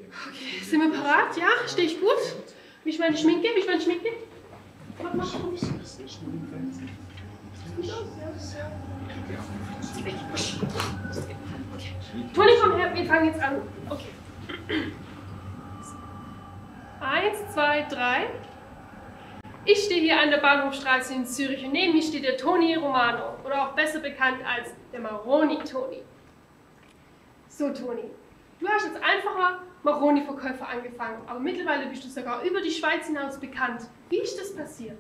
Okay, sind wir parat? Ja? Stehe ich gut? Wie ist meine Schminke? Mach mal für mich. Toni, komm her, wir fangen jetzt an. Okay. 1, 2, 3. Ich stehe hier an der Bahnhofstraße in Zürich und neben mir steht der Toni Romano, oder auch besser bekannt als der Maroni-Toni. So, Toni, du hast als einfacher Maroni-Verkäufer angefangen, aber mittlerweile bist du sogar über die Schweiz hinaus bekannt. Wie ist das passiert?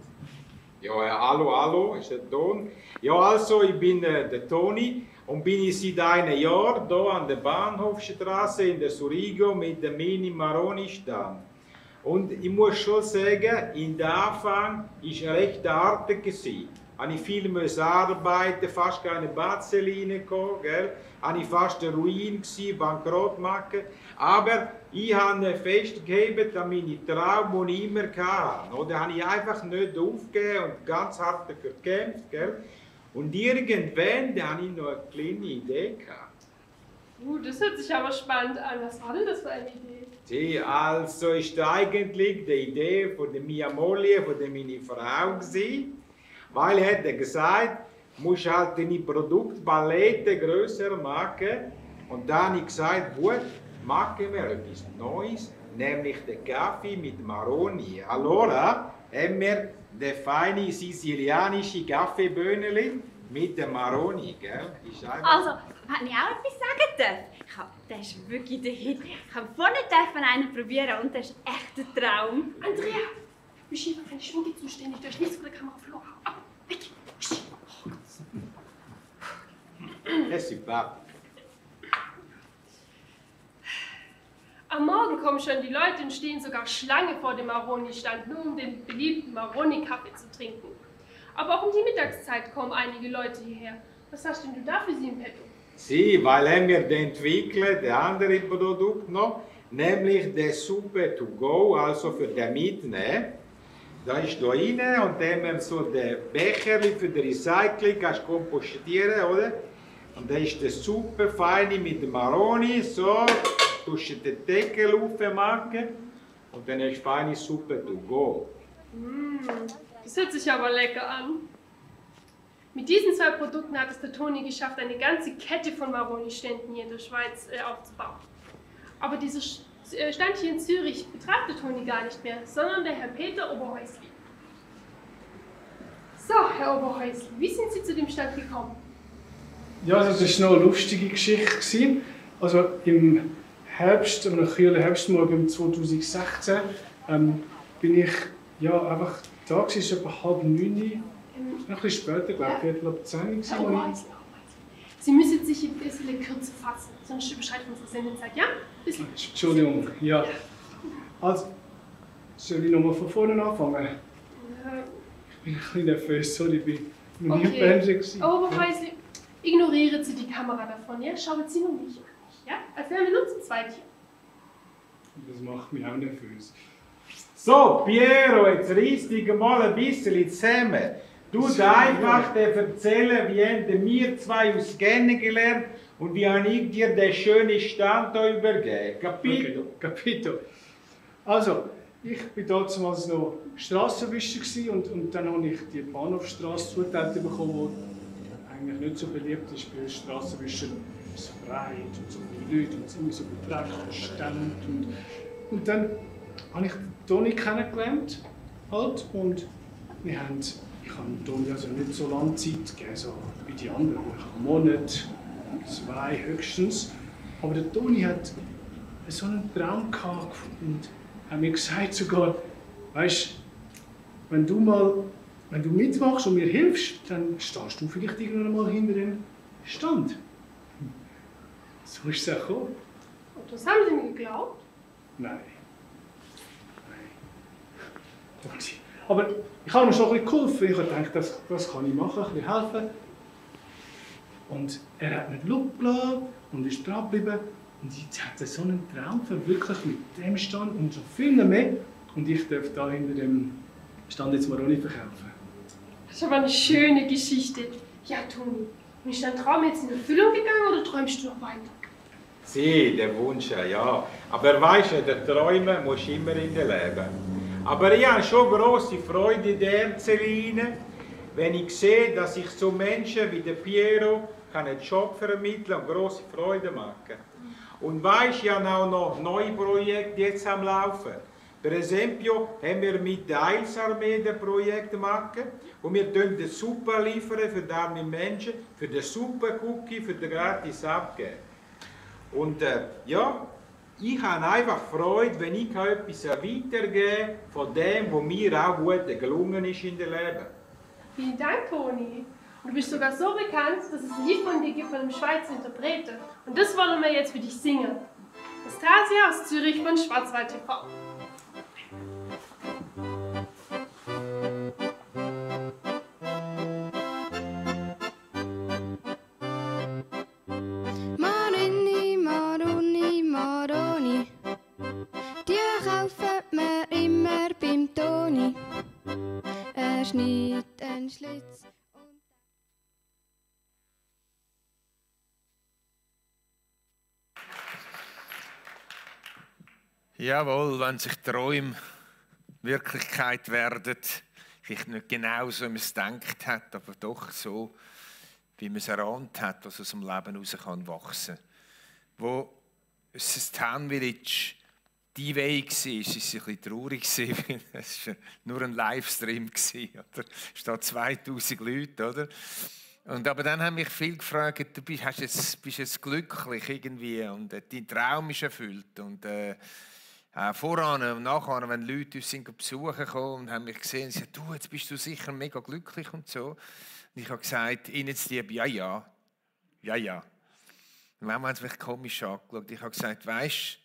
Ja, hallo, ist der Ton. Ja, also, ich bin der Toni und bin seit einem Jahr hier an der Bahnhofstraße in der Surrigo mit dem Mini Maroni stand. Und ich muss schon sagen, in der Anfang war recht hart. Habe ich viel arbeiten, fast keine Batzen reingekommen, gell? Habe ich fast eine Ruin gewesen, bankrott machen. Aber ich habe festgegeben an meine Traum, die ich immer hatte. Oder habe ich einfach nicht aufgegeben und ganz hart gekämpft, gell? Und irgendwann hatte ich noch eine kleine Idee gehabt. Das hört sich aber spannend an. Was war denn das für eine Idee? Also ist eigentlich die Idee von der Mia Molly, von der meiner Frau gewesen, weil er hat gesagt, du musst halt deine Produktpalette grösser machen. Und dann habe ich gesagt, gut, machen wir etwas Neues, nämlich den Kaffee mit Maroni. Allora haben wir den feinen sizilianischen Kaffeebohnen mit dem Maroni, gell? Also, wenn ich auch etwas sagen darf, das ist wirklich der Hit. Ich habe vorhin einen probieren und das ist echt ein Traum. Andrea, du bist hier für eine Schminke zuständig. Du hast nichts von der Kamera verloren. Ab, weg! Das ist super. Am Morgen kommen schon die Leute und stehen sogar Schlange vor dem Maroni-Stand, nur um den beliebten Maroni-Kaffee zu trinken. Aber auch um die Mittagszeit kommen einige Leute hierher. Was hast denn du da für sie im Petto? Sie, weil haben wir entwickelt, das andere Produkt noch, nämlich der Suppe to go, also für den Mitnehmen. Da ist da rein und dann haben wir so den Becher für das Recycling, kannst kompostieren, oder? Und da ist der Suppe fein mit dem Maroni, so, tust du den Deckel aufmachen und dann hast du feine Suppe to go. Das hört sich aber lecker an. Mit diesen 2 Produkten hat es der Toni geschafft, eine ganze Kette von Maroni-Ständen hier in der Schweiz aufzubauen. Aber dieser Stand hier in Zürich betreibt der Toni gar nicht mehr, sondern der Herr Peter Oberhäusli. So, Herr Oberhäusli, wie sind Sie zu dem Stand gekommen? Ja, das war noch eine lustige Geschichte. Also im Herbst, am kühlen Herbstmorgen 2016, bin ich einfach da, es war etwa 8:30. Noch ein bisschen später, glaube ich, Viertel 10. Sie müssen sich ein bisschen kürzer fassen, sonst überschreitet unsere Sendezeit, ja? Entschuldigung, ja. Also, soll ich nochmal von vorne anfangen? Ich bin ein bisschen nervös, sorry, ich bin noch nie im Fernsehen. Oberhäusli, ignorieren Sie die Kamera davon, ja? Schauen Sie nur mich an, ja? Als wären wir nur zu zweit hier. Das macht mich auch nervös. So, Piero, jetzt reiss dich mal ein bisschen zusammen. Du einfach erzählen, wie haben wir 2 uns kennengelernt und wie habe ich dir den schönen Stand hier übergeben. Capito? Okay, Capito. Also, ich war damals noch Strassenwischer und dann habe ich die Bahnhofstrasse zugeteilt bekommen, die eigentlich nicht so beliebt ist bei Strassenwischern. So breit und so viele Leute und immer so beträgt Stände. Und dann habe ich Toni kennengelernt halt, und ich habe Toni also nicht so lange Zeit gegeben, so wie die anderen, einen Monat, 2 höchstens. Aber der Toni hat so einen Traum gehabt und hat mir gesagt sogar, weißt, wenn du mitmachst und mir hilfst, dann stehst du vielleicht irgendwann mal hinter dem Stand. So ist es auch gekommen. Und das haben Sie mir geglaubt? Nein. Aber ich habe mir schon ein bisschen geholfen. Ich habe gedacht, das kann ich machen, ein bisschen helfen. Und er hat nicht losgelassen und ist dran geblieben. Und jetzt hat er so einen Traum verwirklicht mit dem Stand und so viel mehr. Und ich darf da hinter dem Stand jetzt Maroni verkaufen. Das ist aber eine schöne Geschichte. Ja, Toni, ist dein Traum jetzt in Erfüllung gegangen oder träumst du noch weiter? Sie, der Wunsch, ja. Aber weißt du, der Träumen muss immer in der Leben. Aber ich habe schon große Freude in der Erzeline, wenn ich sehe, dass ich so Menschen wie der Piero einen Job vermitteln und große Freude machen. Und weißt, ich habe auch noch neue Projekte jetzt am Laufen. Per esempio haben wir mit der Heilsarmee ein Projekt machen und wir liefern die Suppe liefern für die armen Menschen, für den Suppencookie, für den gratis abgeben. Und ja, ich habe einfach Freude, wenn ich etwas weitergebe von dem, was mir auch gut gelungen ist in der Leben. Vielen Dank, Toni. Du bist sogar so bekannt, dass es ein Lied von dir gibt von einem Schweizer Interpreten. Und das wollen wir jetzt für dich singen. Nastasia aus Zürich von Schwarzwald TV. Maroni, Maroni, Maroni, die kaufen wir immer beim Toni. Er schneidet einen Schlitz. Jawohl, wenn sich Träume Wirklichkeit werden, vielleicht nicht genau so, wie man es gedacht hat, aber doch so, wie man es erahnt hat, was aus dem Leben heraus kann wachsen. Wo das Town Village die Weg war, ist es ein bisschen traurig, weil es war nur ein Livestream war. Es stehen 2000 Leute, oder? Aber dann haben mich viele gefragt, du bist jetzt glücklich irgendwie und dein Traum ist erfüllt. Und voran und nachher, wenn Leute uns besuchen kommen und haben mich gesehen, sie sagen, du, jetzt bist du sicher mega glücklich und so. Und ich habe gesagt, ihnen zu lieb, ja. Und dann haben sie mich komisch angeschaut. Ich habe gesagt, weisst,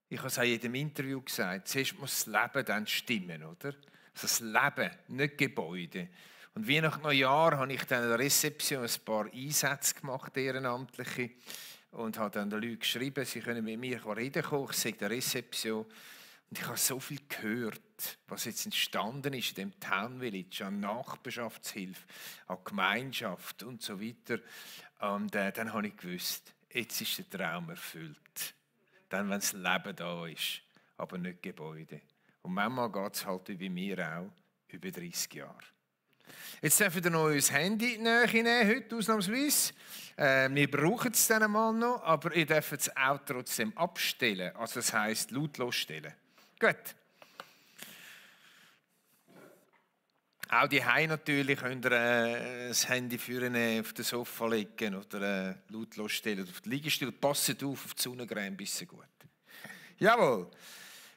ich habe es in jedem Interview gesagt, zuerst muss das Leben dann stimmen, oder? Also das Leben, nicht Gebäude. Und wie nach Neujahr habe ich dann an der Rezeption ein paar Einsätze gemacht, ehrenamtliche, und habe dann den Leuten geschrieben, sie können mit mir reden kommen, ich sage der Rezeption. Und ich habe so viel gehört, was jetzt entstanden ist in dem Town Village, an Nachbarschaftshilfe, an Gemeinschaft und so weiter. Und dann habe ich gewusst, jetzt ist der Traum erfüllt. Dann, wenn das Leben da ist, aber nicht Gebäude. Und manchmal geht es halt wie bei mir auch über 30 Jahre. Jetzt dürfen wir noch unser Handy nehmen, heute ausnahmsweise. Wir brauchen es dann mal noch, aber ihr dürft es auch trotzdem abstellen. Also das heisst, lautlos stellen. Gut. Auch die Hause natürlich könnt ihr das Handy auf den Sofa legen oder lautlos stellen auf die Liegestuhl. Passt auf die Sonnencreme, bisschen gut. Jawohl.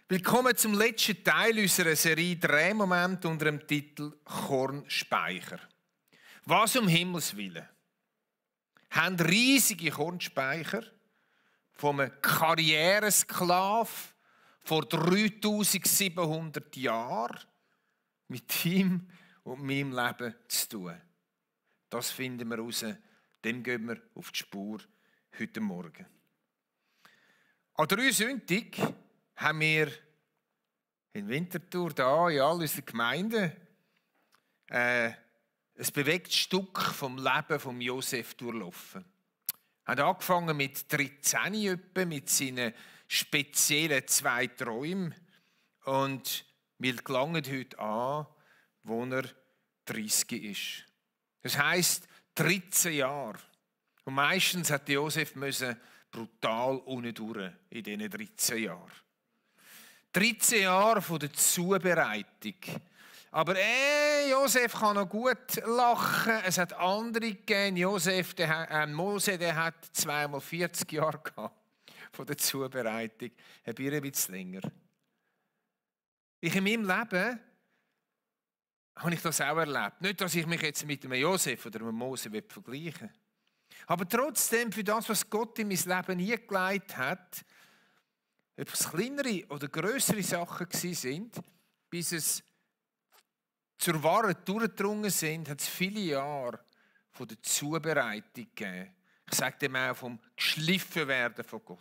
Willkommen zum letzten Teil unserer Serie Drehmoment unter dem Titel Kornspeicher. Was um Himmels Willen haben riesige Kornspeicher von einem Karrieresklav vor 3700 Jahren mit ihm und meinem Leben zu tun. Das finden wir raus, dem gehen wir auf die Spur heute Morgen. An 3 Sündig haben wir in Winterthur, da in all unseren Gemeinden, ein bewegtes Stück vom Leben von Josef durchlaufen. Er hat angefangen mit 13 etwa, mit seinen speziellen 2 Träumen. Und wir gelangen heute an, wo er 30 ist. Das heisst 13 Jahre. Und meistens hat Josef brutal unten durch in diesen 13 Jahren. 13 Jahre von der Zubereitung. Aber Josef kann noch gut lachen. Es hat andere gegeben. Mose, der hat 2-mal 40 Jahre gehabt von der Zubereitung. Ein bisschen länger. In meinem Leben habe ich das auch erlebt. Nicht, dass ich mich jetzt mit einem Josef oder einem Mose vergleichen will. Aber trotzdem, für das, was Gott in mein Leben eingelegt hat, ob es kleinere oder grössere Sachen sind, bis es zur Wahrheit durchgedrungen sind, hat es viele Jahre von der Zubereitung gegeben. Ich sage dem auch vom geschliffen werden von Gott.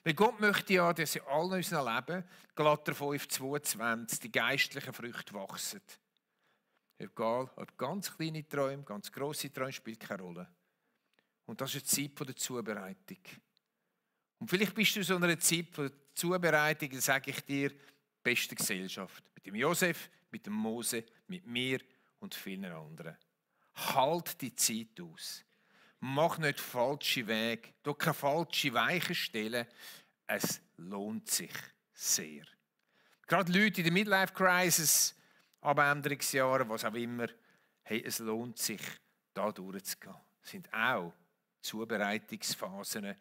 Weil Gott möchte ja, dass in allen unserem Leben, Galater 5,22, die geistlichen Früchte wachsen. Egal, ob ganz kleine Träume, ganz grosse Träume, spielt keine Rolle. Und das ist die Zeit der Zubereitung. Und vielleicht bist du in so einer Zeit von Zubereitung, dann sage ich dir, beste Gesellschaft. Mit dem Josef, mit dem Mose, mit mir und vielen anderen. Halt die Zeit aus. Mach nicht falsche Wege, du keine falsche Weichen stellen. Es lohnt sich sehr. Gerade Leute in der Midlife-Crisis, Abänderungsjahren, was auch immer, hey, es lohnt sich, da durchzugehen. Es sind auch Zubereitungsphasen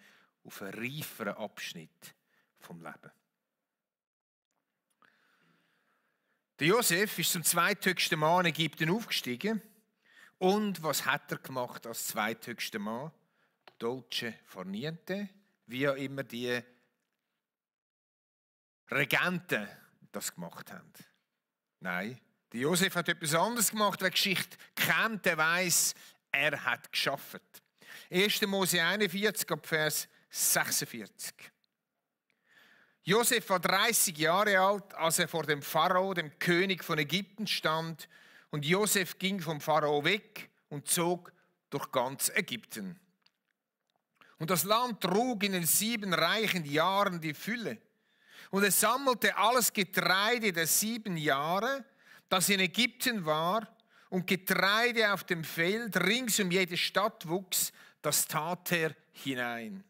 auf einen reiferen Abschnitt vom Leben. Der Josef ist zum zweithöchsten Mann in Ägypten aufgestiegen. Und was hat er gemacht als zweithöchster Mann? Dolce far niente, wie auch immer die Regenten das gemacht haben. Nein, der Josef hat etwas anderes gemacht. Wer Geschichte kennt, der weiss, er hat gearbeitet. 1. Mose 41, Vers 46. Josef war 30 Jahre alt, als er vor dem Pharao, dem König von Ägypten, stand. Und Josef ging vom Pharao weg und zog durch ganz Ägypten. Und das Land trug in den 7 reichen Jahren die Fülle. Und er sammelte alles Getreide der 7 Jahre, das in Ägypten war, und Getreide auf dem Feld rings um jede Stadt wuchs, das tat er hinein.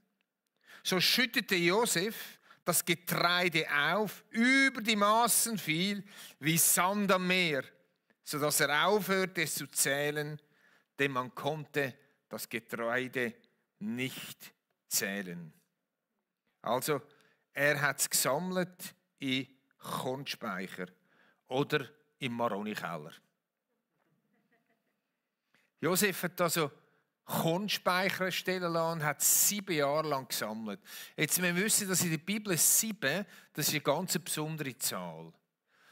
So schüttete Josef das Getreide auf, über die Maßen viel, wie Sand am Meer, sodass er aufhörte, es zu zählen, denn man konnte das Getreide nicht zählen. Also, er hat es gesammelt in Kornspeicher oder im Maroni-Keller. Josef hat also Kornspeicher stellen lassen und hat 7 Jahre lang gesammelt. Jetzt müssen wir wissen, dass in der Bibel 7, das ist eine ganz besondere Zahl.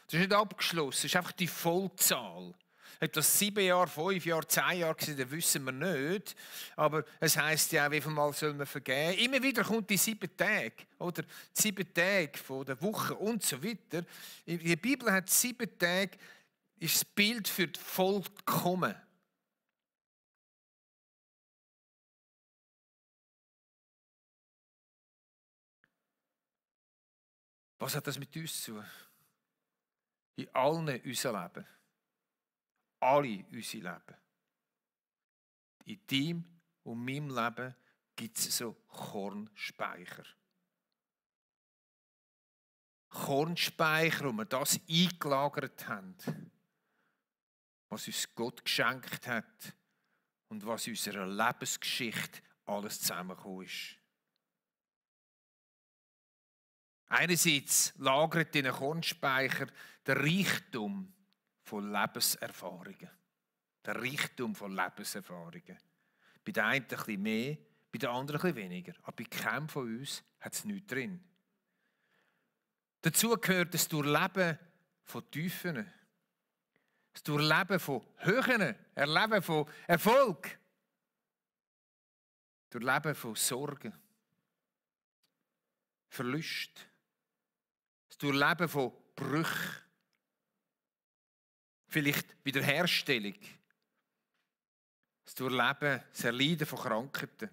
Das ist nicht abgeschlossen, das ist einfach die Vollzahl. Ob das 7 Jahre, 5 Jahre, 10 Jahre waren, das wissen wir nicht. Aber es heisst ja auch, wie viel Mal soll man vergeben. Immer wieder kommt die 7 Tage, oder die 7 Tage von der Woche und so weiter. In der Bibel hat 7 Tage, ist das Bild für das Vollkommen. Was hat das mit uns zu tun? In allen unserem Leben. Alle unser Leben. In deinem und meinem Leben gibt es so Kornspeicher. Kornspeicher, wo wir das eingelagert haben, was uns Gott geschenkt hat und was in unserer Lebensgeschichte alles zusammengekommen ist. Einerseits lagert in den Kornspeicher der Reichtum von Lebenserfahrungen. Der Reichtum von Lebenserfahrungen. Bei den einen ein bisschen mehr, bei den anderen ein bisschen weniger. Aber bei keinem von uns hat es nichts drin. Dazu gehört das Durchleben von Tiefen. Das Durchleben von Höhen, Erleben von Erfolg. Durchleben von Sorgen. Verlust. Das Durchleben von Brüchen. Vielleicht Wiederherstellung. Das Durchleben, das Erleiden von Krankheiten.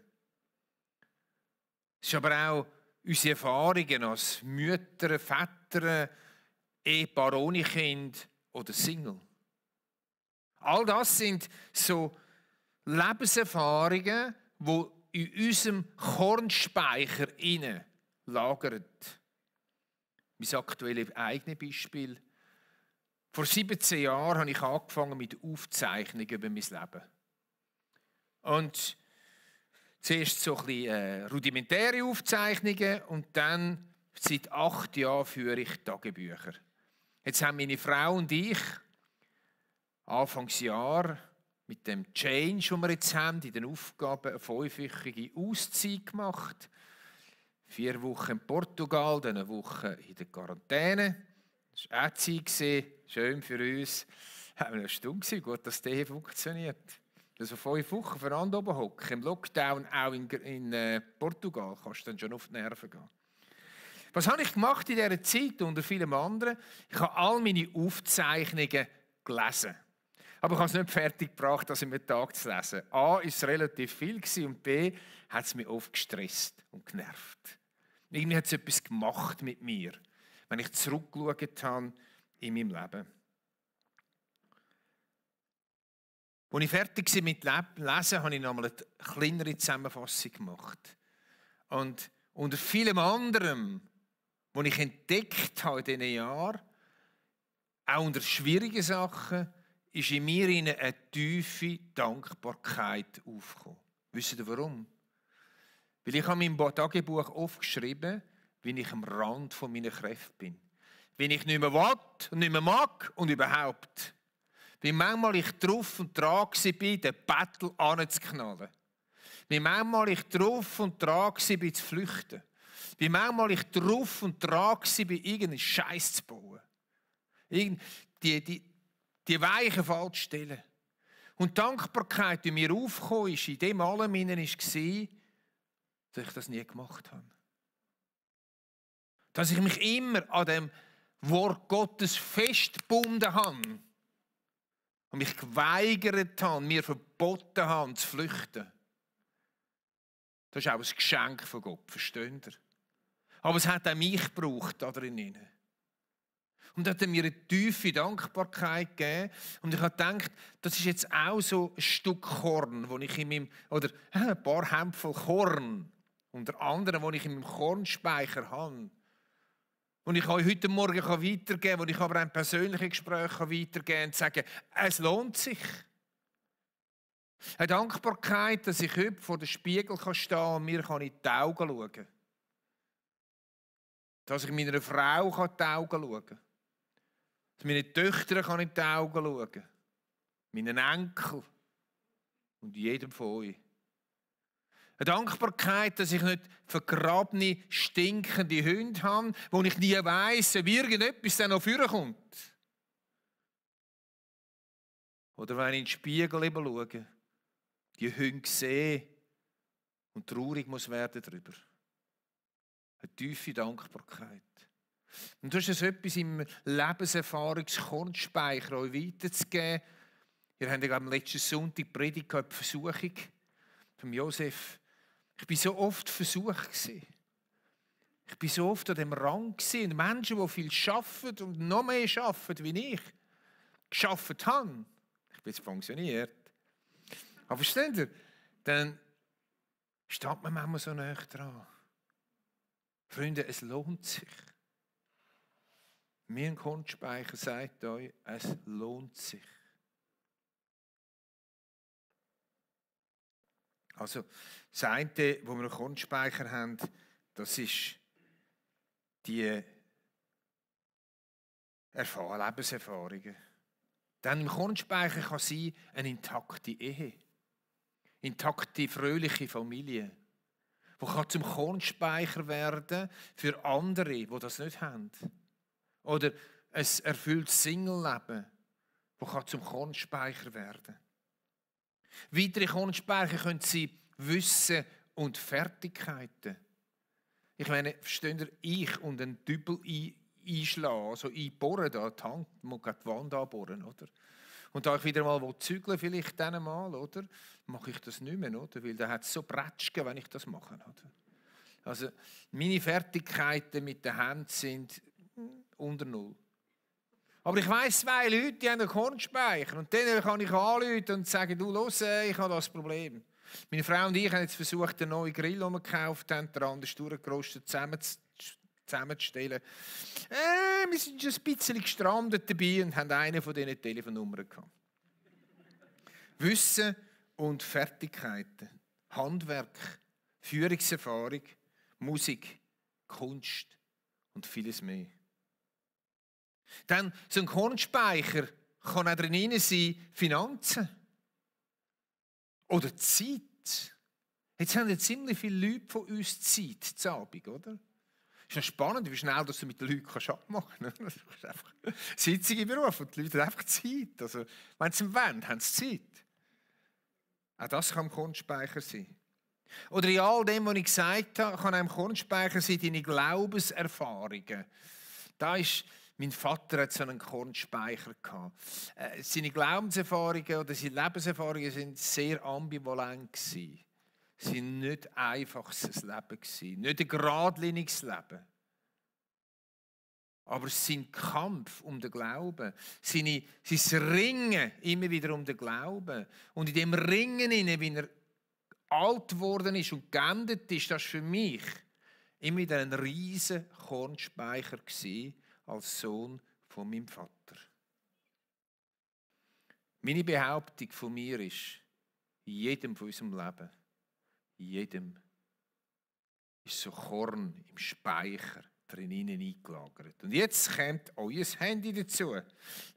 Es ist aber auch unsere Erfahrungen als Mütter, Väter, Ehepaar ohne Kind oder Single. All das sind so Lebenserfahrungen, die in unserem Kornspeicher lagern. Mein aktuelles eigenes Beispiel. Vor 17 Jahren habe ich angefangen mit Aufzeichnungen über mein Leben. Und zuerst so ein bisschen rudimentäre Aufzeichnungen und dann seit 8 Jahren führe ich Tagebücher. Jetzt haben meine Frau und ich Anfangsjahr mit dem Change, den wir jetzt haben, in den Aufgaben eine 5-wöchige Auszeit gemacht. 4 Wochen in Portugal, dann eine Woche in der Quarantäne. Das war auch Zeit, schön für uns. Haben wir eine Stunde gut, dass das funktioniert. Also 5 Wochen voneinander oben hocken. Im Lockdown auch in Portugal kannst du dann schon auf die Nerven gehen. Was habe ich gemacht in dieser Zeit unter vielen anderen? Ich habe all meine Aufzeichnungen gelesen. Aber ich habe es nicht fertig gebracht, das in einem Tag zu lesen. A, war es relativ viel und B, hat es mich oft gestresst und genervt. Irgendwie hat es etwas gemacht mit mir, wenn ich zurückgeschaut habe in meinem Leben. Als ich fertig war mit Lesen, habe ich nochmal eine kleinere Zusammenfassung gemacht. Und unter vielem anderem, was ich entdeckt habe in diesen Jahren, auch unter schwierigen Sachen, ist in mir eine tiefe Dankbarkeit aufgekommen. Wisst ihr warum? Weil ich habe in meinem Tagebuch oft geschrieben, wie ich am Rand von meiner Kräfte bin. Wie ich nicht mehr will und nicht mehr mag und überhaupt. Wie manchmal ich drauf und dran war, den Battle anzuknallen. Wie manchmal ich drauf und dran war, zu flüchten. Wie manchmal ich drauf und dran war, irgendeinen Scheiß zu bauen. Die weichen falsch stellen. Und die Dankbarkeit, die mir aufgekommen ist, in dem allem war, dass ich das nie gemacht habe. Dass ich mich immer an dem Wort Gottes festgebunden habe und mich geweigert habe, mir verboten habe, zu flüchten. Das ist auch ein Geschenk von Gott, versteht ihr? Aber es hat auch mich gebraucht da drinnen. Und hat mir eine tiefe Dankbarkeit gegeben. Und ich habe gedacht, das ist jetzt auch so ein Stück Korn, wo ich in meinem, oder ein paar Hämpfel Korn, unter anderem, die ich in meinem Kornspeicher habe. Und ich euch heute Morgen weitergeben kann, wo ich aber ein persönliches Gespräch weitergeben kann und sagen, es lohnt sich. Eine Dankbarkeit, dass ich heute vor dem Spiegel stehen kann und mir in die Augen schauen kann. Dass ich meiner Frau in die Augen schauen kann. Dass meine Töchter in die Augen schauen kann. Meinen Enkel und jedem von euch. Eine Dankbarkeit, dass ich nicht vergrabene, stinkende Hunde habe, wo ich nie weiss, ob irgendetwas dann noch vorkommt. Oder wenn ich in den Spiegel schaue, die Hunde sehe und traurig muss werden darüber. Eine tiefe Dankbarkeit. Und das ist etwas im Lebenserfahrungskornspeicher euch weiterzugeben. Ihr habt ja am letzten Sonntag die Predigt gehabt, die Versuchung von Josef. Ich war so oft versucht. Ich war so oft an dem Rang. Und Menschen, die viel arbeiten und noch mehr arbeiten, wie ich, gearbeitet haben. Ich bin jetzt pensioniert. Aber versteht ihr? Dann steht man manchmal so nah dran. Freunde, es lohnt sich. Mein Kornspeicher sagt euch, es lohnt sich. Also, das eine, wo wir einen Kornspeicher haben, das ist die Lebenserfahrungen. Dann im Kornspeicher kann sein eine intakte Ehe, intakte, fröhliche Familie, die kann zum Kornspeicher werden für andere, die das nicht haben. Oder ein erfülltes Single-Leben, das zum Kornspeicher werden kann. Weitere Kornspeicher können sein Wissen und Fertigkeiten. Ich meine, versteht ihr, ich und einen Dübel einschlagen, also einbohren, da die Hand, man kann die Wand anbohren, oder? Und da ich wieder mal zügeln vielleicht dann mal, oder? Mache ich das nicht mehr, oder? Weil da hat es so Bretschgen, wenn ich das mache, oder? Also meine Fertigkeiten mit den Händen sind unter Null. Aber ich weiss, 2 Leute, die haben einen Kornspeicher. Und denen kann ich anrufen und sagen, du, los, ich habe das Problem. Meine Frau und ich haben jetzt versucht, einen neuen Grill, den wir gekauft haben, den anderen durchgerostet, zusammenzustellen. Wir sind schon ein bisschen gestrandet dabei und haben eine von diesen Telefonnummern gehabt. Wissen und Fertigkeiten, Handwerk, Führungserfahrung, Musik, Kunst und vieles mehr. Dann so ein Kornspeicher kann auch drin sein, Finanzen oder Zeit. Jetzt haben ja ziemlich viele Leute von uns Zeit zu Abend, oder? Ist noch spannend, wie schnell du mit den Leuten abmachen kannst. Das ist einfach sitzige Beruf und die Leute haben einfach Zeit. Also, wenn sie wollen, haben sie Zeit. Auch das kann ein Kornspeicher sein. Oder in all dem, was ich gesagt habe, kann ein Kornspeicher sein, deine Glaubenserfahrungen. Da ist mein Vater hat so einen Kornspeicher gehabt. Seine Glaubenserfahrungen oder seine Lebenserfahrungen sind sehr ambivalent gewesen. sind nicht einfaches Leben gewesen, nicht ein geradliniges Leben. Aber sein Kampf um den Glauben, sein Ringen immer wieder um den Glauben. Und in dem Ringen, wie er alt geworden ist und geendet ist, das war für mich immer wieder ein riesen Kornspeicher gewesen, als Sohn von meinem Vater. Meine Behauptung von mir ist, in jedem von unserem Leben, in jedem ist so Korn im Speicher drin eingelagert. Und jetzt kommt euer Handy dazu.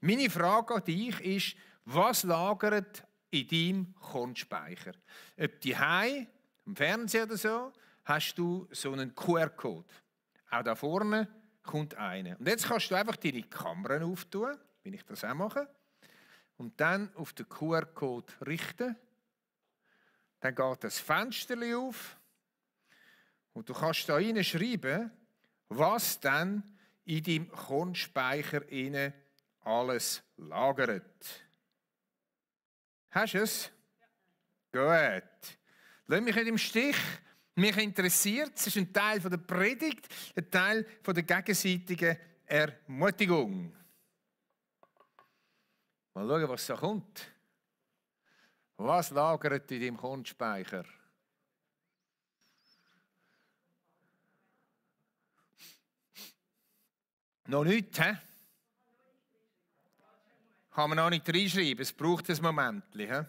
Meine Frage an dich ist, was lagert in deinem Kornspeicher? Ob daheim, im Fernseher oder so, hast du so einen QR-Code. Auch da vorne kommt einer. Und jetzt kannst du einfach deine Kamera auftun, wie ich das auch mache, und dann auf den QR-Code richten. Dann geht das Fenster auf und du kannst da hineinschreiben, was dann in deinem Kornspeicher alles lagert. Hast du es? Ja. Gut. Lass mich nicht im Stich. Mich interessiert, es ist ein Teil der Predigt, ein Teil der gegenseitigen Ermutigung. Mal schauen, was da kommt. Was lagert in deinem Kornspeicher? Noch nichts, hä? Kann man noch nicht reinschreiben, es braucht ein Moment. Hä?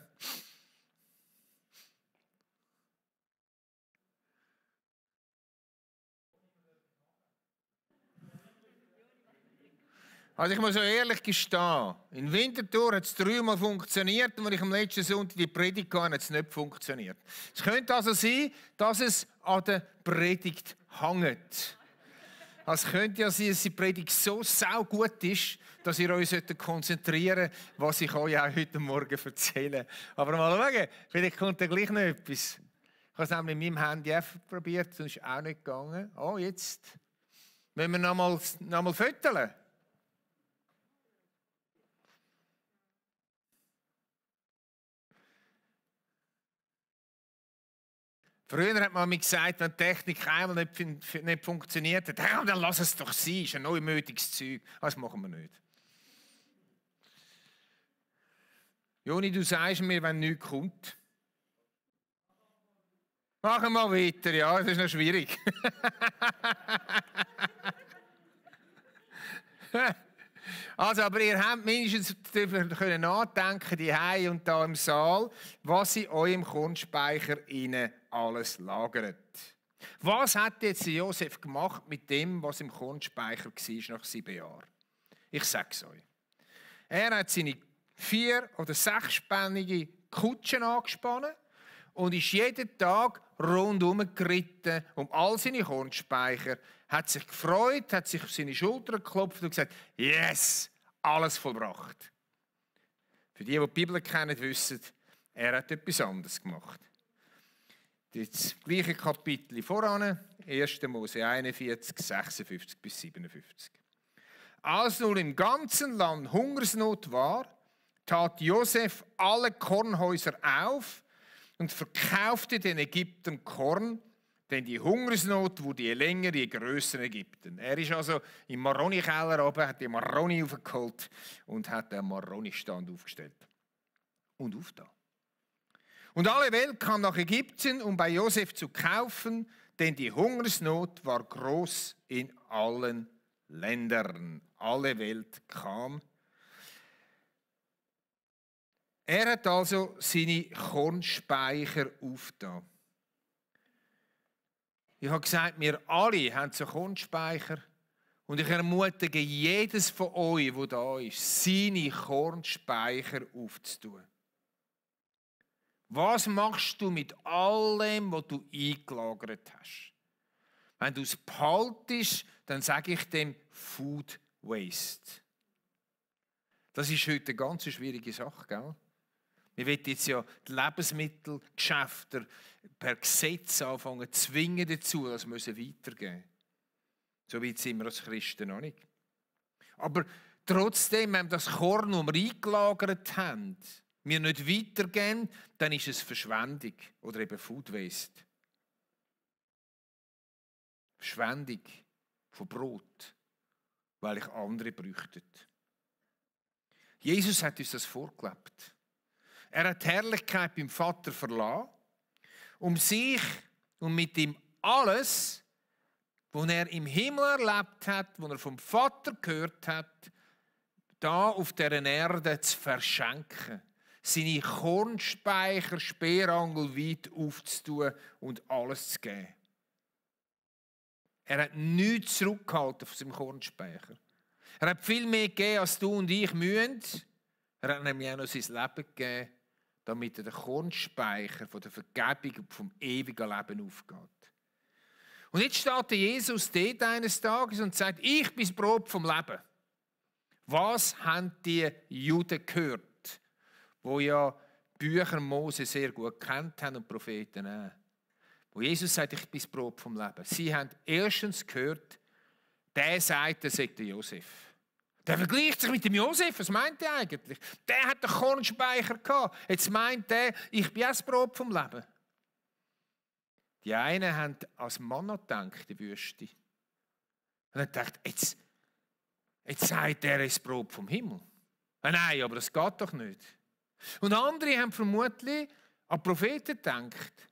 Also ich muss so ehrlich gestehen, in Winterthur hat es 3-mal funktioniert und als ich am letzten Sonntag die Predigt hatte, hat es nicht funktioniert. Es könnte also sein, dass es an der Predigt hängt. Es könnte ja sein, dass die Predigt so saugut ist, dass ihr euch konzentrieren solltet, was ich euch auch heute Morgen erzähle. Aber mal schauen, vielleicht kommt da gleich noch etwas. Ich habe es nämlich mit meinem Handy probiert, sonst ist auch nicht gegangen. Oh, jetzt müssen wir noch mal fotografieren. Früher hat man mir gesagt, wenn die Technik einmal nicht funktioniert hat, ja, dann lass es doch sein, ist ein neumütiges Zeug. Das machen wir nicht. Joni, du sagst mir, wenn nichts kommt. Machen wir weiter, ja, das ist noch schwierig. Also, aber ihr habt mindestens darüber nachdenken, die und da im Saal, was in eurem Kornspeicher alles lagert. Was hat jetzt Josef gemacht mit dem, was im Kornspeicher war nach 7 Jahren? Ich sage es euch. Er hat seine 4- oder 6-spännige Kutschen angespannt und ist jeden Tag rundherum geritten um all seine Kornspeicher, hat sich gefreut, hat sich auf seine Schulter geklopft und gesagt, yes, alles vollbracht. Für die die Bibel kennen, wissen, er hat etwas anderes gemacht. Das gleiche Kapitel voran, 1. Mose 41, 56 bis 57. Als nun im ganzen Land Hungersnot war, tat Josef alle Kornhäuser auf und verkaufte den Ägyptern Korn, denn die Hungersnot wurde je länger, je grösser in Ägypten. Er ist also im Maroni-Keller oben, hat die Maroni aufgeholt und hat den Maroni-Stand aufgestellt. Und aufgetan. Und alle Welt kam nach Ägypten, um bei Josef zu kaufen, denn die Hungersnot war groß in allen Ländern. Alle Welt kam. Er hat also seine Kornspeicher aufgetan. Ich habe gesagt, wir alle haben so Kornspeicher. Und ich ermutige jedes von euch, der da ist, seine Kornspeicher aufzutun. Was machst du mit allem, was du eingelagert hast? Wenn du es behaltest, dann sage ich dem Food Waste. Das ist heute eine ganz schwierige Sache, gell? Wir wollen jetzt ja die Lebensmittelgeschäfte per Gesetz anfangen zu zwingen dazu, dass wir sie weitergeben. So weit sind wir als Christen noch nicht. Aber trotzdem, wenn wir das Korn, das wir eingelagert haben, wir nicht weitergeben, dann ist es Verschwendung oder eben Food Waste. Verschwendung von Brot, weil ich andere bräuchte. Jesus hat uns das vorgelebt. Er hat die Herrlichkeit beim Vater verlassen, um sich und mit ihm alles, was er im Himmel erlebt hat, was er vom Vater gehört hat, da auf dieser Erde zu verschenken. Seine Kornspeicher speerangelweit aufzutun und alles zu geben. Er hat nichts zurückgehalten von seinem Kornspeicher. Er hat viel mehr gegeben, als du und ich müssen. Er hat nämlich auch noch sein Leben gegeben, damit er den Kornspeicher von der Vergebung und vom ewigen Leben aufgeht. Und jetzt steht Jesus dort eines Tages und sagt, ich bin das Brot vom Leben. Was haben die Juden gehört, die ja Bücher Mose sehr gut kennt haben und Propheten auch? Wo Jesus sagt, ich bin das Brot vom Leben. Sie haben erstens gehört, der sagt, er sei der Josef. Der vergleicht sich mit dem Josef. Was meint er eigentlich? Der hat den Kornspeicher gehabt. Jetzt meint er, ich bin auch das Brot vom Leben. Die einen haben als Manna gedacht, die Wüste. Und haben gedacht, jetzt sagt er das Brot vom Himmel. Nein, aber das geht doch nicht. Und andere haben vermutlich an Propheten gedacht.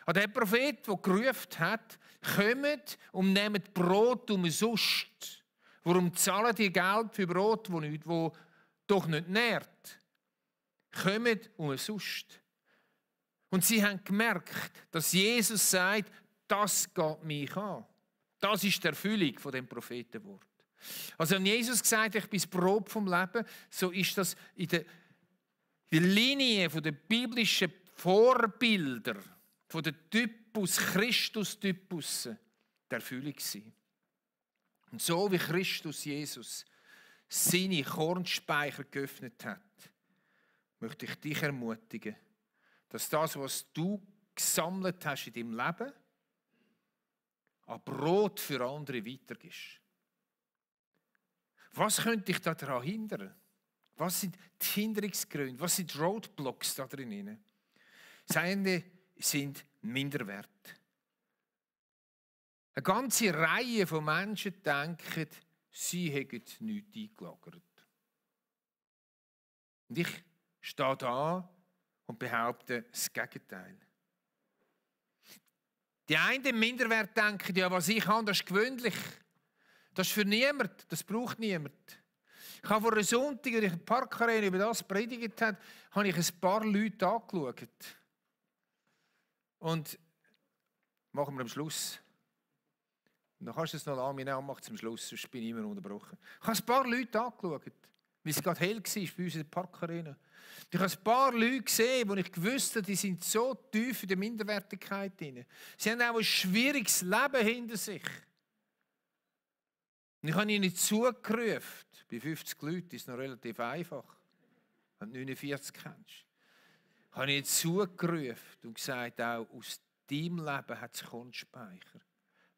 An den Prophet, der gerufen hat, kommt und nehmt Brot umsonst. Warum zahlen die Geld für Brot, das doch nicht nährt? Kommt umsonst. Und sie haben gemerkt, dass Jesus sagt, das geht mich an. Das ist die Erfüllung von dem Prophetenwort. Also wenn Jesus gesagt hat, ich bin das Brot vom Leben, so ist das in der Linie der biblischen Vorbilder, von der Typus, Christus-Typus, der Erfüllung gewesen. Und so wie Christus Jesus seine Kornspeicher geöffnet hat, möchte ich dich ermutigen, dass das, was du gesammelt hast in deinem Leben, an Brot für andere weitergibst. Was könnte dich daran hindern? Was sind die Hinderungsgründe? Was sind die Roadblocks da drin? Das eine sind Minderwert. Eine ganze Reihe von Menschen denken, sie hätten nichts eingelagert. Und ich stehe da und behaupte das Gegenteil. Die einen Minderwert denken, ja, was ich habe, das ist gewöhnlich. Das ist für niemand, das braucht niemand. Ich habe vor einem Sonntag, als ich in der Parkarena über das predigt habe, habe ich ein paar Leute angeschaut. Und machen wir am Schluss. Dann kannst du es noch lassen, wir machen es am Schluss, sonst bin ich immer unterbrochen. Ich habe ein paar Leute angeschaut, weil es gerade hell war bei uns in der Parkarena. Ich habe ein paar Leute gesehen, die ich gewusst habe, die sind so tief in der Minderwertigkeit drin. Sie haben auch ein schwieriges Leben hinter sich. Und ich habe ihnen zugerufen, bei 50 Leuten ist es noch relativ einfach, wenn du 49 kennst. Ich habe ihnen zugerufen und gesagt, auch aus deinem Leben hat es Kornspeicher.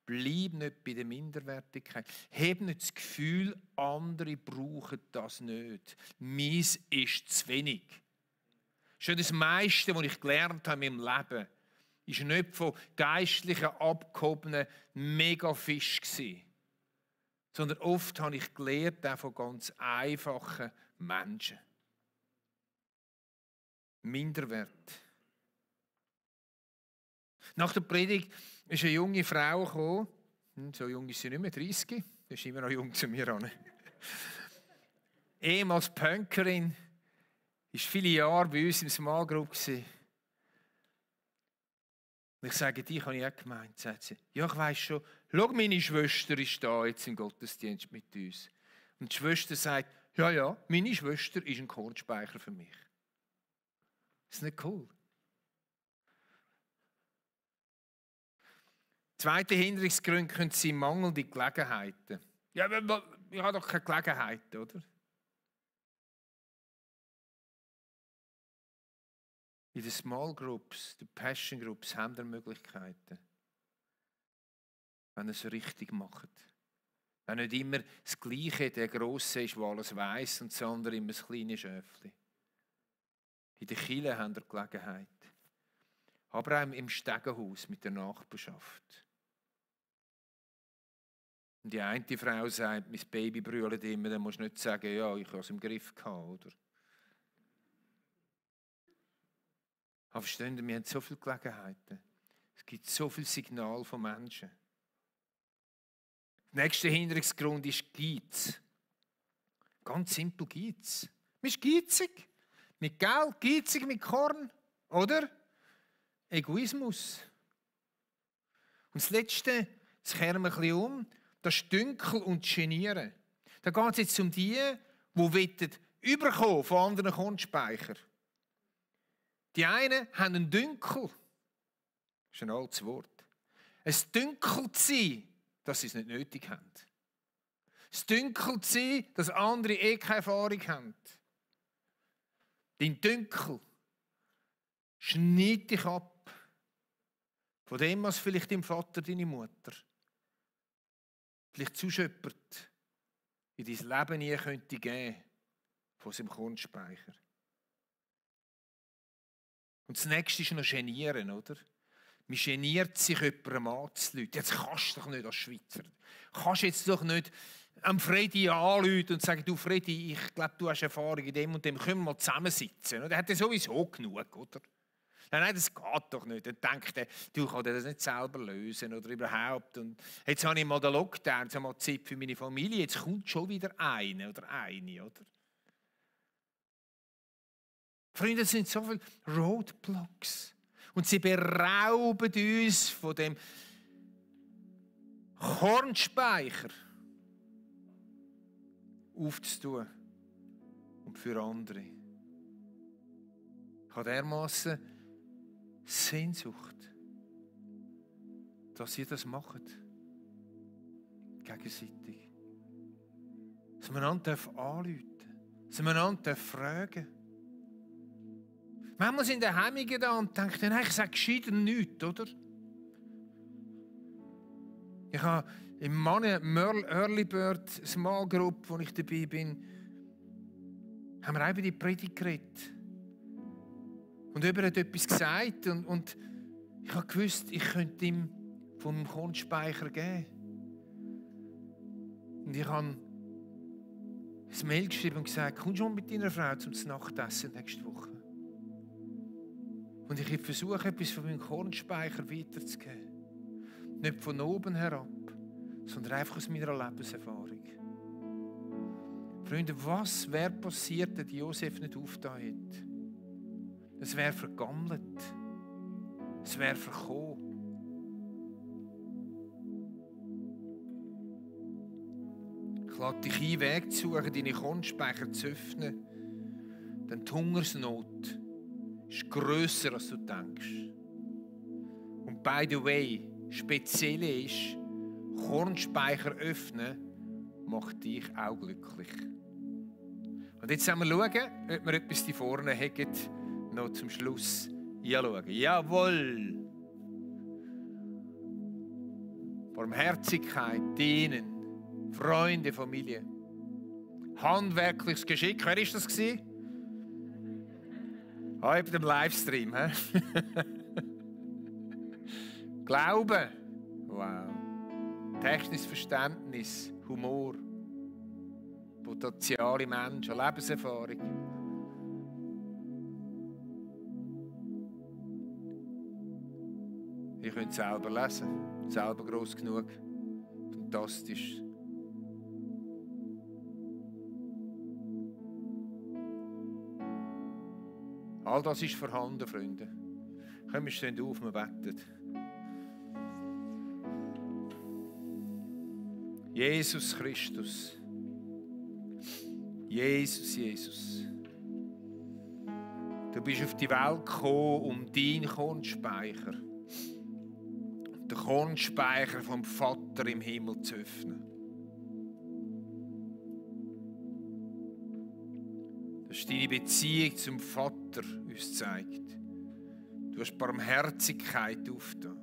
Bleib nicht bei der Minderwertigkeit. Hab nicht das Gefühl, andere brauchen das nicht. Meins ist zu wenig. Schon das meiste, was ich gelernt habe in meinem Leben, ist nicht von geistlichen, abgehobenen Megafischen gewesen, sondern oft habe ich gelernt auch von ganz einfachen Menschen. Minderwert. Nach der Predigt ist eine junge Frau gekommen, so jung ist sie nicht mehr, 30, das ist immer noch jung zu mir an. Ehemals Punkerin, ist viele Jahre bei uns im Small Group gewesen. Und ich sage, die habe ich auch gemeint, sagt sie. Ja, ich weiss schon, schau, meine Schwester ist da jetzt im Gottesdienst mit uns. Und die Schwester sagt, ja, meine Schwester ist ein Kornspeicher für mich. Ist nicht cool? Zweite Hinderungsgründe können sein mangelnde Gelegenheiten. Ja, aber ich habe doch keine Gelegenheit, oder? In den Small Groups, den Passion Groups haben wir Möglichkeiten, wenn ihr es richtig macht. Wenn nicht immer das Gleiche der Grosse ist, der alles weiss, und das andere immer das kleine Schäfchen. In der Kirche haben wir Gelegenheit. Aber auch im Stegenhaus mit der Nachbarschaft. Und die eine Frau sagt, mein Baby brüllt immer, dann musst du nicht sagen, ja, ich habe es im Griff gehabt, oder? Aber verstehen Sie, wir haben so viele Gelegenheiten. Es gibt so viele Signale von Menschen. Der nächste Hinderungsgrund ist Geiz. Ganz simpel Geiz. Man ist geizig. Mit Geld, geizig mit Korn. Oder? Egoismus. Und das Letzte, das kehren wir ein bisschen um, das ist Dünkel und Genieren. Da geht es jetzt um die überkommen von anderen Kontenspeichern. Die einen haben einen Dünkel. Das ist ein altes Wort. Es Dünkel zu sein, dass sie es nicht nötig haben. Es Dünkel zu sein, dass andere keine Erfahrung haben. Dein Dünkel schneid dich ab von dem, was vielleicht dein Vater, deine Mutter vielleicht zuschöppert in dein Leben nie könnte geben von seinem Kontenspeicher. Und das Nächste ist noch Genieren, oder? Man geniert sich, jemandem anzuleuten. Jetzt kannst du doch nicht als Schweizer. Kannst jetzt doch nicht am Freddy anrufen und sagen, du Freddy, ich glaube, du hast Erfahrung in dem und dem, können wir mal zusammensitzen. Der hat ja sowieso genug, oder? Nein, das geht doch nicht. Dann denkt er, du kannst das nicht selber lösen oder überhaupt. Und jetzt habe ich mal den Lockdown, jetzt habe ich mal Zeit für meine Familie, jetzt kommt schon wieder eine oder eine, oder? Freunde, es sind so viele Roadblocks. Und sie berauben uns von dem Kornspeicher aufzutun und für andere. Ich habe dermassen Sehnsucht, dass ihr das macht. Gegenseitig. Dass man einander anrufen darf. Dass man einander fragen darf. Manchmal sind die Hemmungen da und denken, nein, ich sage gescheiter nichts, oder? Ich habe im Mann Early Bird Small Group, wo ich dabei bin, haben wir auch über die Predigt geredet. Und jemand hat etwas gesagt und ich habe gewusst, ich könnte ihm von meinem Kontenspeicher geben. Und ich habe ein Mail geschrieben und gesagt, komm schon mit deiner Frau zum Nachtessen nächste Woche. Und ich versuche, etwas von meinem Kornspeicher weiterzugeben. Nicht von oben herab, sondern einfach aus meiner Lebenserfahrung. Freunde, was wäre passiert, wenn Josef nicht aufgetan hätte? Es wäre vergammelt. Es wäre verkommen. Ich lade dich ein, Weg zu suchen, deine Kornspeicher zu öffnen. Denn die Hungersnot ist grösser, als du denkst. Und by the way, speziell ist, Kornspeicher öffnen macht dich auch glücklich. Und jetzt wollen wir schauen, ob wir etwas hier vorne haben, noch zum Schluss hinschauen. Jawohl! Barmherzigkeit, Dienen, Freunde, Familie. Handwerkliches Geschick. Wer war das? Ah, bei dem Livestream. Glauben. Wow. Technisches Verständnis, Humor. Potenziale Menschen, Lebenserfahrung. Ihr könnt es selber lesen. Selber gross genug. Fantastisch. All das ist vorhanden, Freunde. Kommen wir stehen auf, wir beten. Jesus Christus. Jesus, Jesus. Du bist auf die Welt gekommen, um deinen Kornspeicher, den Kornspeicher vom Vater im Himmel zu öffnen. Dass deine Beziehung zum Vater uns zeigt. Du hast Barmherzigkeit aufgetan.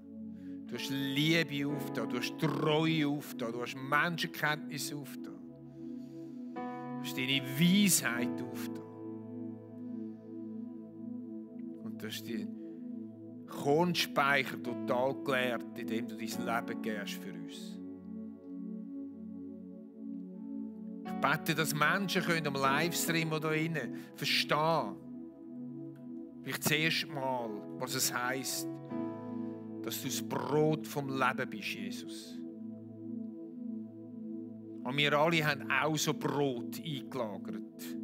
Du hast Liebe aufgetan. Du hast Treue aufgetan. Du hast Menschenkenntnis aufgetan. Du hast deine Weisheit aufgetan. Du hast die Kornspeicher total geleert, indem du dein Leben gibst für uns. Ich bete, dass Menschen am Livestream oder innen verstehen, vielleicht das erste Mal, was es heisst, dass du das Brot vom Leben bist, Jesus. Und wir alle haben auch so Brot eingelagert.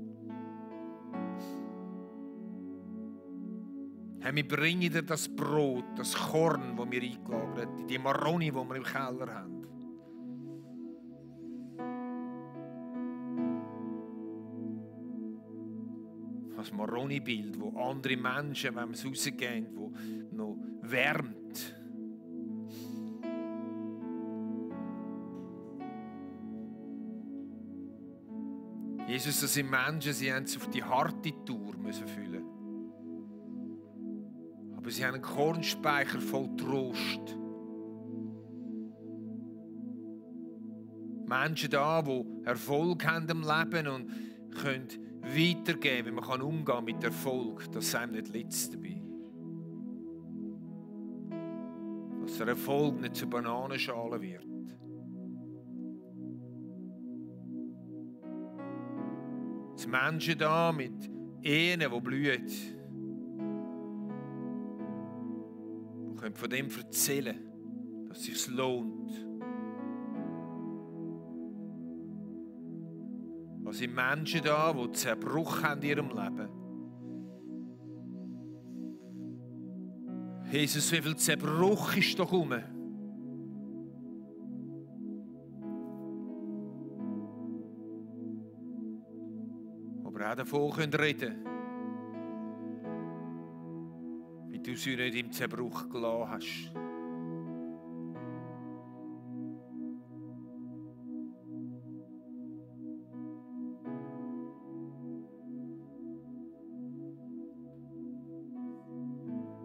Herr, wir bringen dir das Brot, das Korn, das wir eingelagert haben, die Maroni, die wir im Keller haben. Das Maroni-Bild, wo andere Menschen, wenn wir es rausgehen, wo noch wärmt. Jesus, das sind Menschen, sie haben es auf die harte Tour müssen füllen. Aber sie haben einen Kornspeicher voll Trost. Menschen da, die Erfolg haben im Leben und können weitergeben, wie man umgehen kann mit Erfolg, dass es einem nicht letzt dabei. Dass der Erfolg nicht zu Bananenschalen wird. Es sind Menschen da mit Ehen, die blühen. Die können von dem erzählen, dass es sich lohnt. Es sind Menschen da, die Zerbruch haben in ihrem Leben. Jesus, wie viel Zerbruch ist doch rum? Aber auch davon reden können, wie du sie nicht im Zerbruch gelassen hast.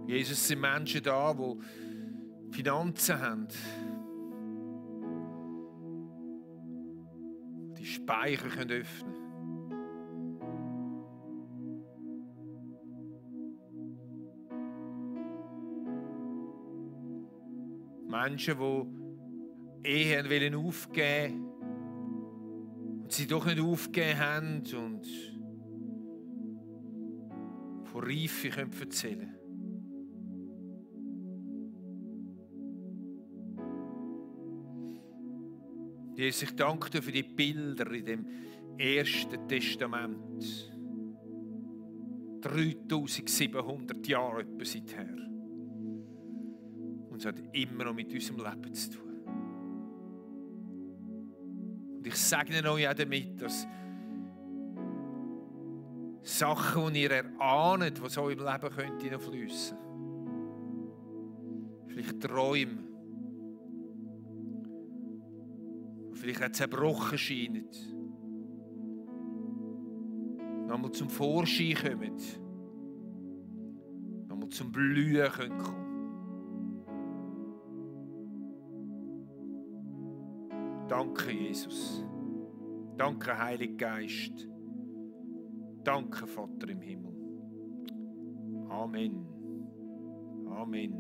Jesus, sind Menschen da, die Finanzen haben. Die Speicher können öffnen. Menschen, die Ehen aufgeben wollen und sie doch nicht aufgegeben haben und von Reife erzählen können. Jesus, ich danke dir für die Bilder in dem Ersten Testament. 3700 Jahre etwa seither. Und es hat immer noch mit unserem Leben zu tun. Und ich segne euch auch damit, dass Sachen, die ihr erahnt, die so im Leben hineinfließen können. Vielleicht Träume. Vielleicht auch zerbrochen scheinen. Nochmal zum Vorschein kommen. Nochmal zum Blühen kommen. Danke, Jesus. Danke, Heiliger Geist. Danke, Vater im Himmel. Amen. Amen.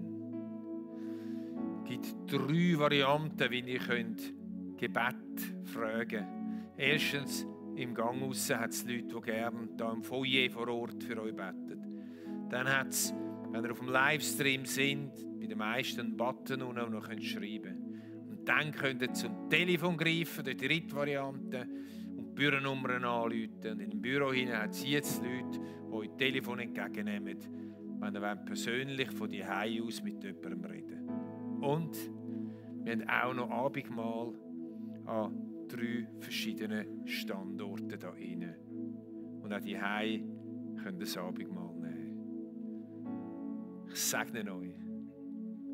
Es gibt 3 Varianten, wie ihr Gebet fragen. Erstens, im Gang raus hat es Leute, die gerne hier im Foyer vor Ort für euch beten. Dann hat es, wenn ihr auf dem Livestream sind, bei den meisten einen Button unten, wo ihr schreiben könnt. Und dann könnt ihr zum Telefon greifen, die 3. Variante, und die Büronummern anrufen. Und in dem Büro hinein hat es jetzt Leute, die euch das Telefon entgegennehmen, wenn ihr persönlich von die Hause aus mit jemandem reden. Und wir haben auch noch Abendmahl an 3 verschiedenen Standorten hier innen. Und auch die Hause können das Abendmahl nehmen. Ich segne euch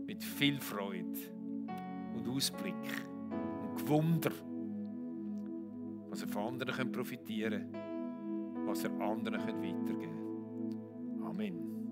mit viel Freude und Ausblick und Gewunder, was ihr von anderen profitieren könnt, was ihr anderen weitergeben könnt. Amen.